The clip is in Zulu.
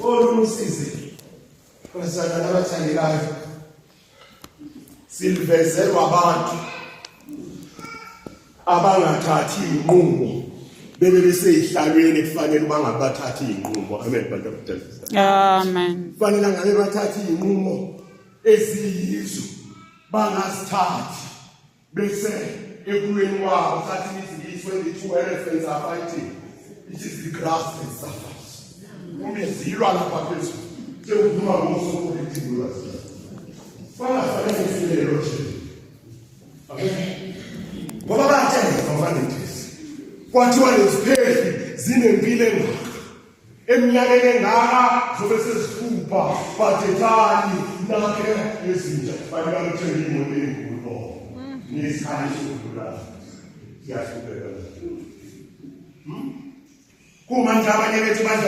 Olunye usizi, bazalwane abathandekayo, silivezelwa abantu abangathathi inqumo bebe beseyihlalweni kufanele uba ngabathathi inqumo. Amen, bantu abadala. Amen. Kufanele ngabe bathatha inqumo eziyizo, bangazithathi, bese ekulweni kwabo sathi isiNgisi, when the two elephants are fighting, it is the grass that suffers. Uma izilwa lapha phezulu, sekuphuma ngosopolitiki lwazi, bangafanele isilelo nje. Amen, ngoba bayatshelwa ngobanentisi, kwathiwa leziphehli zinempilo engaka, eminyakeni engaka zobe sezihlupha, badethani nakhe ezintsha, bantu baluthenga iy'moto ey'nkulu bo nezikhali sokudlula. Siyahlupheka. Kuma nje abanye bethu badla.